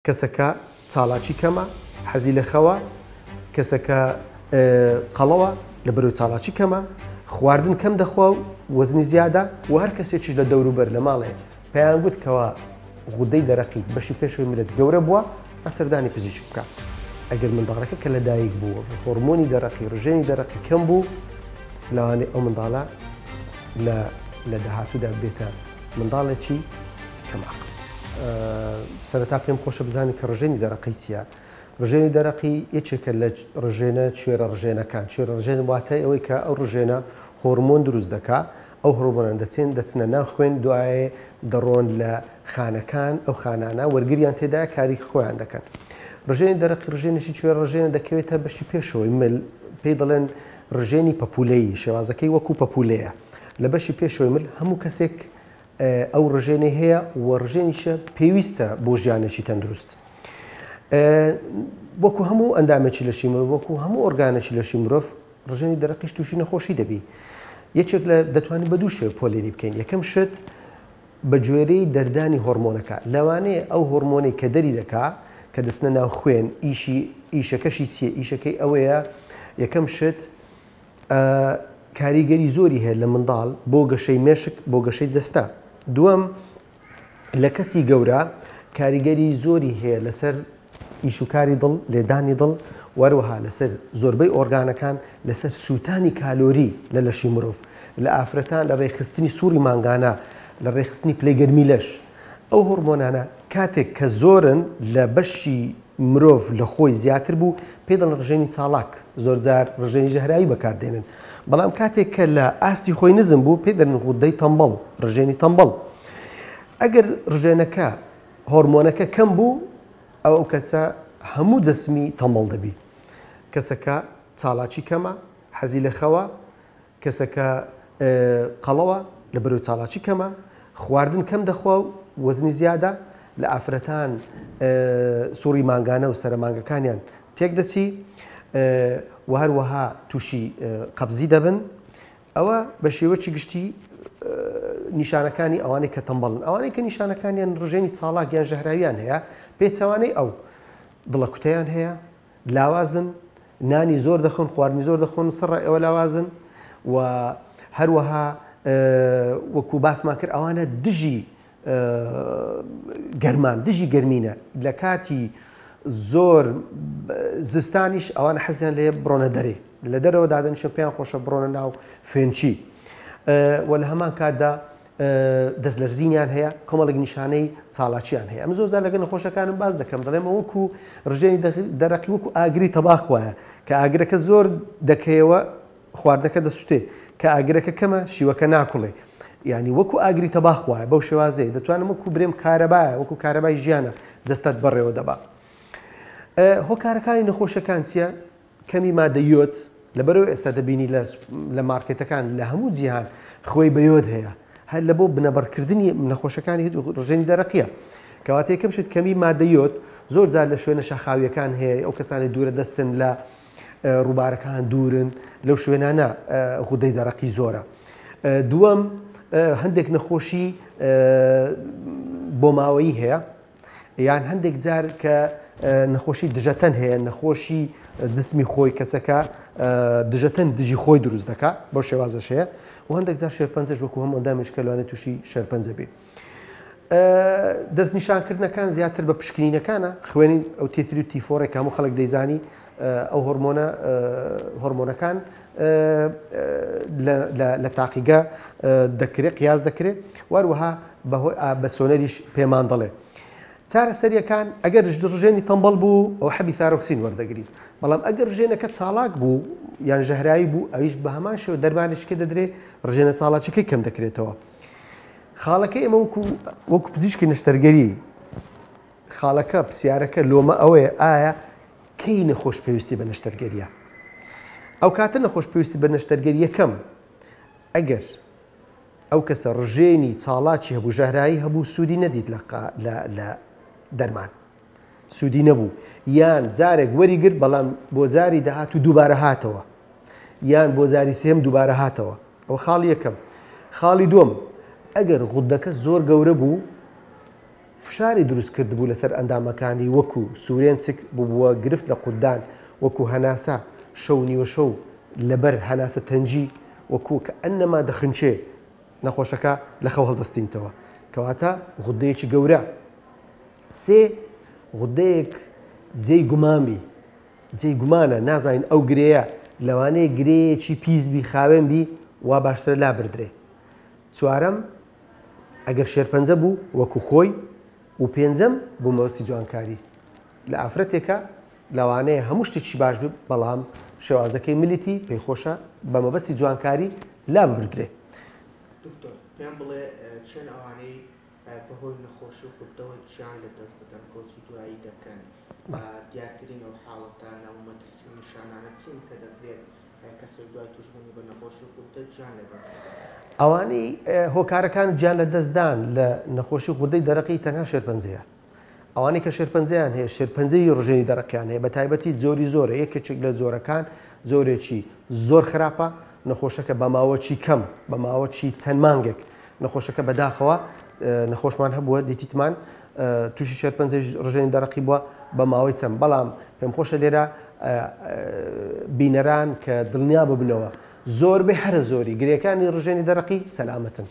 کەسەکە چاڵاکی کەمە، حەزی لە خەوە، کەسەکە قەڵەوە لەبەرئەوەی چاڵاکی کەمە، خواردن کەم دەخوا و وەزنی زیادە، وە هەر کەسێکیش لە دەوروبەر لە ماڵێ پێیان گوت کەوا غودەی دەرەقی بەشی پێشەوەی ملت گەورە بووە با سەردانی پزیشک بکا. ئەگەر منداڵەکە کە لەدایک بوو هۆرمۆنی دەرەقی ڕژێنی دەرەقی کەم بوو لەوانەیە ئەو منداڵە لە لە داهاتوودا بێتە منداڵێکی کەم عەقڵ. سەرەتا پێم خۆشە بزانین کە ڕژێنی دەرەقی چییە؟ ڕژێنی دەرەقی یەکێکە لە ڕژێنە کوێرە ڕژێنەکان. کوێرە ڕژێن واتای ئەوەی کە ئەو ڕژێنە هۆرمۆن دروست دەکا، ئەو هۆرمۆنانە دەچن دەچنە ناو خوێن دوایێ دەڕۆن لە خانەکان، ئەو خانانە وەرگریان تێدایە کاری خۆیان دەکەن. ڕژێنی دەرەقی ڕژێنێکی کوێرە ڕژێنە دەکەوێتە بەشی پێشەوەی مل، پێی دەڵێن ڕژێنی پەپوولەیی، شێوازەکەی وەکوو پەپوولەیە. لە بەشی پێشەوەی مل هەموو کەسێک ئەو ڕژێنەی هەیە و ڕژێنیشە پێویستە بۆ ژیانێکی تەندروست. وەکو هەموو ئەندامێکی لەشی مرۆڤ وەکو هەموو ئۆرگانێکی لەشی مرۆڤ ڕژێنی دەرەقیش تووشی نەخۆشی دەبی. یەکێک لە دەتوانین بە دوو شێوە پۆلێنی بکەین. یەکەم شت بە گوێرەی دەردانی هۆرمۆنەکە. لەوانەیە ئەو هۆرمۆنەی کە دەری دەکا کە دەچنە ناو خوێن ئیشی ئیشەکەشی چییە؟ ئیشەکەی ئەوەیە یەکەم شت کاریگەری زۆری هەیە لە منداڵ بۆ گەشەی مێشک بۆ گەشەی جەستە. دووەم لە کەسی گەورە کاریگەری زۆری هەیە لەسەر ئیش و کاری دڵ، لێدانی دڵ و هەروەها لەسەر زۆربەی ئۆرگانەکان، لەسەر سووتانی کالۆری لە لەشی مرۆڤ، لە ئافرەتان لە ڕێکخستنی سوڕی مانگانە، لە ڕێکخستنی پلەی گەرمی لەش. ئەو هۆرمۆنانە کاتێک کە زۆرن لە بەشی مرۆڤ لە خۆی زیاتر بوو پێی دەڵێن ڕژێنی چاڵاک، زۆرجار ڕژێنی ژەهراوی بەکاردێنن، بەڵام کاتێک کە لە ئاستی خۆی نزم بوو پێی دەڵێن غودەی تەمبەڵ، ڕژێنی تەمبەڵ. ئەگەر ڕژێنەکە هۆرمۆنەکە کەم بوو ئەو ئەو کەسە هەموو جەسمی تەمبەڵ دەبی. کەسەکە چاڵاکی کەمە، حەزی لە خەوە، کەسەکە قەڵەوە، لەبەرئەوەی چاڵاکی کەمە، خواردن کەم دەخوا و وەزنی زیادە، لە ئافرەتان سوڕی مانگانە و سەرە مانگەکانیان تێکدەچی و هەروەها تووشی قەبزی دەبن. ئەوە بە شێوەکی گشتی نیشانەکانی ئەوانەی کە تەمبەڵن. ئەوانەی کە نیشانەکانیان ڕژێنی چاڵاک یان ژەهراویان هەیە، پێچەوانەی ئەو دڵەکوتەیان هەیە، لاوازن، نانی زۆر دەخۆن، خواردنی زۆر دەخۆن، سەرڕای ئەوە لاوازن و هەروەها وەکو باسمان کرد ئەوانە دژی گەرمان، دژی گەرمینە، لە کاتی زۆر زستانیش ئەوانە حەزیان لێ بڕۆنە دەرێ، لە دەرەوە دادەنیشن پێیان خۆشە بڕۆنە ناو فێنکی و لە هەمان کاتدا دەست لەرزینیان هەیە، کۆمەڵێک نیشانەی چاڵاکیان هەیە. ئەمن زۆر جار لەگەڵ نەخۆشەکانم باس دەکەم، دەڵێم ئەوە وەکو ڕژێنی دەرەقی وەکو ئاگری تەباخ وایە، کە ئاگرەکە زۆر دەکەیەوە خواردنەکە دەسوتێ، کە ئاگرەکە کەمە شیوەکە ناکوڵێ. یانی وەکو ئاگری تەباخ وایە، بەو شێوازەیە. دەتوانم وەکو برێم کارەبایە، وەکو کارەبای ژیانە جەستەت بەڕێوە دەبا. هۆکارەکانی نەخۆشیەکان چییە؟ کەمی مادە یۆد، لەبەرئەوەی ئێستا دەبینی لە لە مارکێتەکان لە هەموو جیهان خوێی بە یۆد هەیە هەر لە بۆ بنەبڕکردنی نەخۆشەکانی هیچ ڕژێنی دەرەقیە. کەواتە یەکەم شت کەمی مادە یۆد زۆر جار لە شوێنە شاخاویەکان هەیە، ئەو کەسانی دوورە دەستن لە ڕووبارەکان دوورن لەو شوێنانە غودەی دەرەقی زۆرە. دووەم هەندێک نەخۆشی بۆماوەیی هەیە یان هەندێک جار کە نەخۆشی دژەتەن هەیە، نەخۆشی جسمی خۆی کەسەکە دژەتەن دژی خۆی دروست دەکات، بەو شێوازەش هەیە و هەندێک جار شێرپەنجەش وەکو هەموو ئەندامێکی کە لەوانەیە تووشی شێرپەنجە بێ. دەستنیشانکردنەکان زیاتر بە پشکنینەکانە، خوێنی ئەو تێتری و تیفۆڕێک کە هەموو خەڵک دەیزانی ئەو هۆرمۆنە هۆرمۆنەکان لە تاقیگە دەکرێت قیاس دەکرێت واروەها بەهۆی بە سۆنەریش پێمان دەڵێ. چارەسەریەکان ئەگەر ڕژێنی تەمبەڵ بوو ئەو حەبی ثارۆکسین وەردەگری، بەڵام ئەگەر ڕژێنەکە چاڵاک بوو یان ژەهراوی بوو ئەویش بە هەمان شێوە دەرمانێکی دەدرێ ڕژێنە چاڵاکیەکەی کەم دەکرێتەوە. خاڵەکەی ئێمە وەکو وەکو پزیشکی نەشتەرگەری خاڵەکە پرسیارەکە لۆمە ئەوەیە ئایا کەی نەخۆش پێویستی بە نەشتەرگەریە؟ ئەو کاتە نەخۆش پێویستی بە نەشتەرگەری یەکەم ئەگەر ئەو کەسە ڕژێنی چاڵاکی هەبوو ژەهرایی هەبوو سوودی نەدیت لە دەرمان سوودی نەبوو یان جارێک وەری گرت بەڵام بۆ جاری داهات و دووبارە هاتەوە یان بۆ جاری سێم دووبارە هاتەوە ئەو خاڵی یەکەم خاڵی دووەم ئەگەر غودەکە زۆر گەورە بوو. فشاری دروست کردبوو لەسەر ئەندامەکانی وەکو سورێنچک بووبووە گرفت لە قوتدان وەکو هەناسە شەو نیوەشەو لەبەر هەناسە تەنگی وەکو کە ئەنەما دەخنکێ نەخۆشەکە لە خەو هەڵدەستینتەوە کەواتە غودەیەکی گەورە. سێ، غودەیەک جێی گومان بی، جێی گومانە نازانین ئەو گرێیە لەوانەیە گرێیەکی پیس بی خاوێن بی وا باشترە لابردرێ. چوارەم، ئەگەر شێرپەنجە بوو وەکو خۆی و پێنجەم بۆ مەبەستی جوانکاری لە ئافرەتێکە لەوانەیە هەموو شتێکی باش بێ بەڵام شێوازەکەی ملیتی پێی خۆشە بە مەبەستی جوانکاری لاببردرێ. دکتۆر پێم بڵێ چێن ئەوانەی بەهۆی نەخۆشی و غوددەوە گیان لەدەست دەدەن کۆچی دوایی دەکەن دیارترین ئەو حاڵەتانە و مەترسی و نیشانانە چین کە دەکرێت کەسێک دوای توشبوونی بە نەخۆشی غوددە گیان لەدەست بدات؟ ئەوانەی هۆکارەکان گیان لەدەستدان لە نەخۆشی غوددەی دەرەقی تەنها شێرپەنجەیە. ئەوانەی کە شێرپەنجەیان هەیە شێرپەنجەی ڕژێنی دەرەقیان هەیە بە تایبەتی جۆری زۆرە یەکێک لە جۆرەکان جۆرێکی زۆر خراپە نەخۆشەکە بە ماوەکی کەم بە ماوەکی چەند مانگێک نەخۆشەکە بەداخەوە نەخۆشمان هەبووە دیتیتمان تووشی شێرپەنجەی ڕژێنی دەرەقی بووە بە ماوەی چەند بەڵام پێم خۆشە لێرە بینەران کە دڵنیا ببنەوە زۆربەی هەرە زۆری گرێکانی ڕژێنی دەرەقی سەلامەتن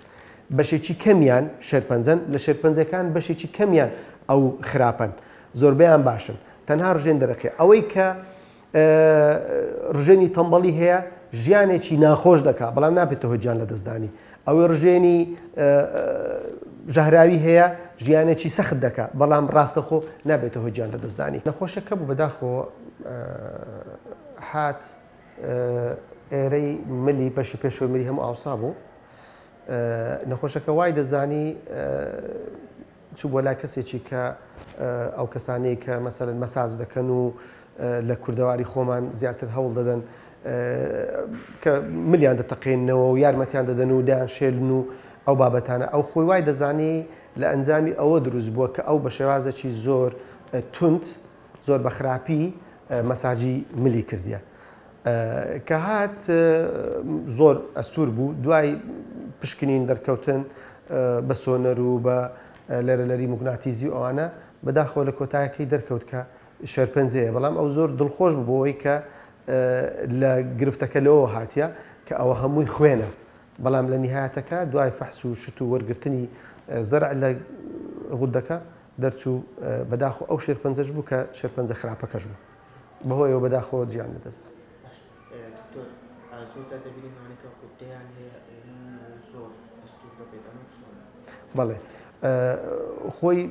بەشێکی کەمیان شێرپەنجەن، لە شێرپەنجەکان بەشێکی کەمیان ئەو خراپەن، زۆربەیان باشن، تەنها ڕژێن دەرەقیە. ئەوەی کە ڕژێنی تەمبەڵی هەیە ژیانێکی ناخۆش دەکا بەڵام نابێتە هۆی گیان لەدەستدانی. ئەوەی ڕژێنی ژەهراوی هەیە ژیانێکی سەخت دەکا بەڵام ڕاستەخۆ نابێتە هۆی گیان لەدەستدانی. نەخۆشەکە بوو بەداخەوە هات ئێرەی ملی بەشی پێشەوەی ملی هەموو ئاوسا بوو. نەخۆشەکە وای دەزانی چوو بۆ لای کەسێکی کە ئەو کەسانەی کە مەسەلەن مەساج دەکەن و لە کوردەواری خۆمان زیاتر هەوڵ دەدەن کە ملیان دەتەقێنەوە و یارمەتیان دەدەن و دەیان شێلن و ئەو بابەتانە ئەو خۆی وای دەزانی لە ئەنجامی ئەوە دروست بووە کە ئەو بە شێوازێکی زۆر توند زۆر بە خراپی مەساجی ملی کردیە. کە هات زۆر ئەستور بوو دوای پشکنین دەرکەوتن بە سۆنەر و بە لەرەلەری موگناتیزی و ئەوانە بەداخەوە لە کۆتایەکەی دەرکەوت کە شێرپەنجەیە بەڵام ئەو زۆر دڵخۆش بوو بۆی کە لە گرفتەکە لەوە هاتیە کە ئەوە هەمووی خوێنە بەڵام لە نیهایەتەکە دوای فەحس و شت و وەرگرتنی زەرع لە غودەکە دەرچوو بەداخۆ ئەو شێرپەنجەش بوو کە شێرپەنجە خراپەکەش بوو. بەهۆیەوە بەداخەوە گیان لەدەستدا. دکتۆر زۆر جار دەبینین ئەوانەی کە غودەیان هەیە زۆر ئەستوور دەبێت ئەمە چۆنە؟ بەڵێ خۆی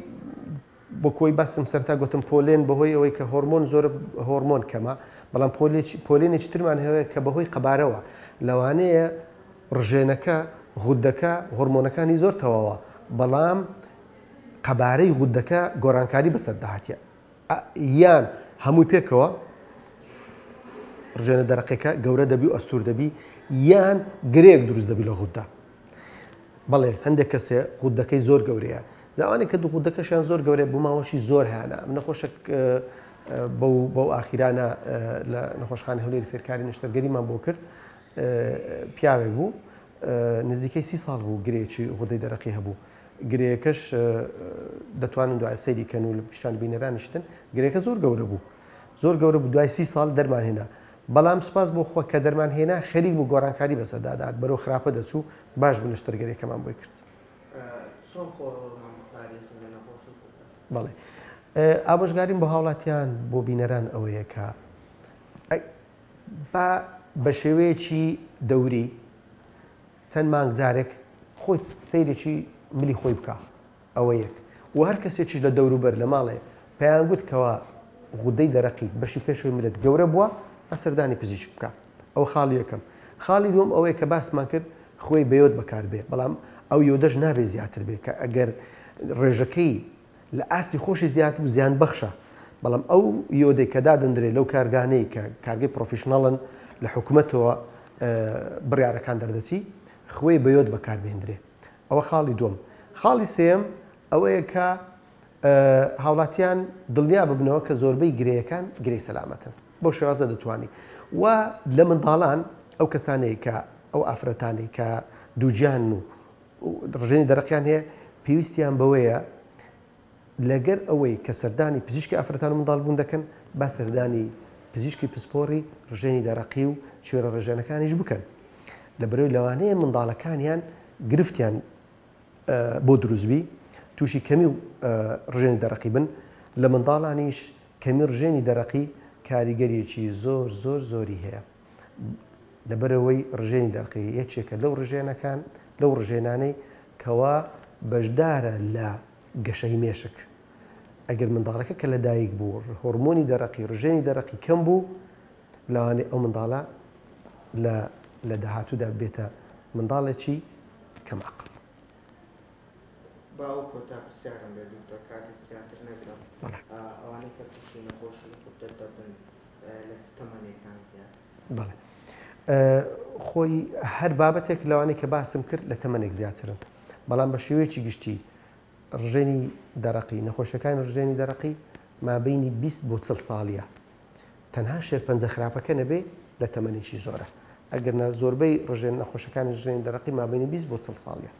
بۆ کۆی باسم سەرتا گوتم پۆلێن بەهۆی ئەوەی کە هۆرمۆن زۆر هۆرمۆن کەمە بەڵام پۆلێنێکی ترمان هەیە کە بەهۆی قەبارەوە لەوانەیە ڕژێنەکە غودەکە هۆرمۆنەکانی زۆر تەواوە بەڵام قەبارەی غودەکە گۆڕانکاری بەسەردا هاتیە یان هەمووی پێکەوە ڕژێنە دەرەقێکە گەورە دەبی و ئەستور دەبی یان گرێک دروست دەبی لە غودە بەڵێ هەندێک کەسێ غودەکەی زۆر گەورەیە زاوانێک کە دوو غودەکەشیان زۆر گەورەیە بۆ ماوەشی زۆر هەیەە ئەم نەخۆشێک بەو بەو ئاخیرانە لە نەخۆشخانە هەولێری فێرکاری نەشتەرگەریمان بۆ کرد پیاوێک بوو نزیکەی سی ساڵ بوو گرێکی غودەی دەرەقی هەبوو گرێیەکەش دەتوانن دوای سەیری کەن و پیشان بینەرانیشتن گرێکە زۆر گەورە بوو زۆر گەورە بوو دوای سی ساڵ دەرمان هێنا بەڵام سوپاس بۆ خوا کە دەرمان هێنا خەریک بوو گۆڕانکاری بەسەردادات بەرەو خراپە دەچوو باش بوو نەشتەرگەریەکەمان بۆی کرد. چۆن خۆمان بپارێزین لە نەخۆشی غودە؟ بەڵێ ئامۆژگاریم بۆ هاوڵاتیان بۆ بینەران ئەوەیە کە با بە شێوەیەکی دەوری چەند مانگ جارێک خۆی سەیرێکی ملی خۆی بکا ئەوە یەک وە هەر کەسێکیش لە دەوروبەر لە ماڵێ پێیان گوت کەوا غودەی دەرەقی بەشی پێشەوەی ملت گەورە بووە با سەردانی پزیشک بکا ئەوە خاڵی یەکەم خاڵی دووەم ئەوەیە کە باسمان کرد خوێی بە یۆد بەکار بێ بەڵام ئەو یۆدەش نابێ زیاتر بێ کە ئەگەر ڕێژەکەی لە ئاستی خۆشی زیاتر و زیان بەخشە، بەڵام ئەو یۆدەی کە دادەندرێت لەو کارگانەی کە کارگەی پرۆفیشناڵن لە حکومەتەوە بڕیارەکان دەردەچی خوێی بە یۆد بەکاربهێندرێ ئەوە خاڵی دووەم. خاڵی سێیەم ئەوەیە کە هاوڵاتیان دڵنیا ببنەوە کە زۆربەی گرێیەکان گرێی سەلامەتن بەو شێوازە دەتوانی و لە منداڵان ئەو کەسانەی کە ئەو ئافرەتانەی کە دووگیانن و ڕژێنی دەرەقیان هەیە پێویستیان بەوەیە لەگەر ئەوەی کە سەردانی پزیشکی ئافرەتان و منداڵبوون دەکەن، با سەردانی پزیشکی پسپۆڕی ڕژێنی دەرەقی و چوێرە ڕژێنەکانیش بکەن. لەبەرئەوەی لەوانەیە منداڵەکانیان گرفتیان بۆ دروست بی، تووشی کەمی و ڕژێنی دەرەقی بن. لە منداڵانیش کەمی ڕژێنی دەرەقی کاریگەریەکی زۆر زۆر زۆری هەیە. لەبەرئەوەی ڕژێنی دەرەقی یەکێکە لەو ڕژێنەکان لەو ڕژێنانەی کەوا بەشدارە لە گەشەی مێشک. ئەگەر منداڵەکە کە لەدایک بوو هۆرمۆنی دەرەقی ڕژێنی دەرەقی کەم بوو لەوانەیە ئەو منداڵە لە لە داهاتوودا ببێتە منداڵێکی کەم عەقڵ. با ئەو کۆتا پرسیارم بێت دکتۆر کاتت زیاتر نەگرم ئەوانەی کە تووشی نەخۆشی غودە دەبن لە چ تەمەنێکان زیاتر؟ بەڵێ خۆی هەر بابەتێک لەوانەی کە باسم کرد لە تەمەنێک زیاترن بەڵام بە شێوەیەکی گشتی ڕژێنی دەرەقی، نەخۆشیەکانی ڕژێنی دەرەقی مابەینی 20 بۆ 40 ساڵیە. تەنها شێرپەنجە خراپەکە نەبێ لە تەمەنێکی زۆرە. ئەگەرنا زۆربەی ڕژێن نەخۆشەکانی ڕژێنی دەرەقی مابەینی 20 بۆ 40 ساڵیە.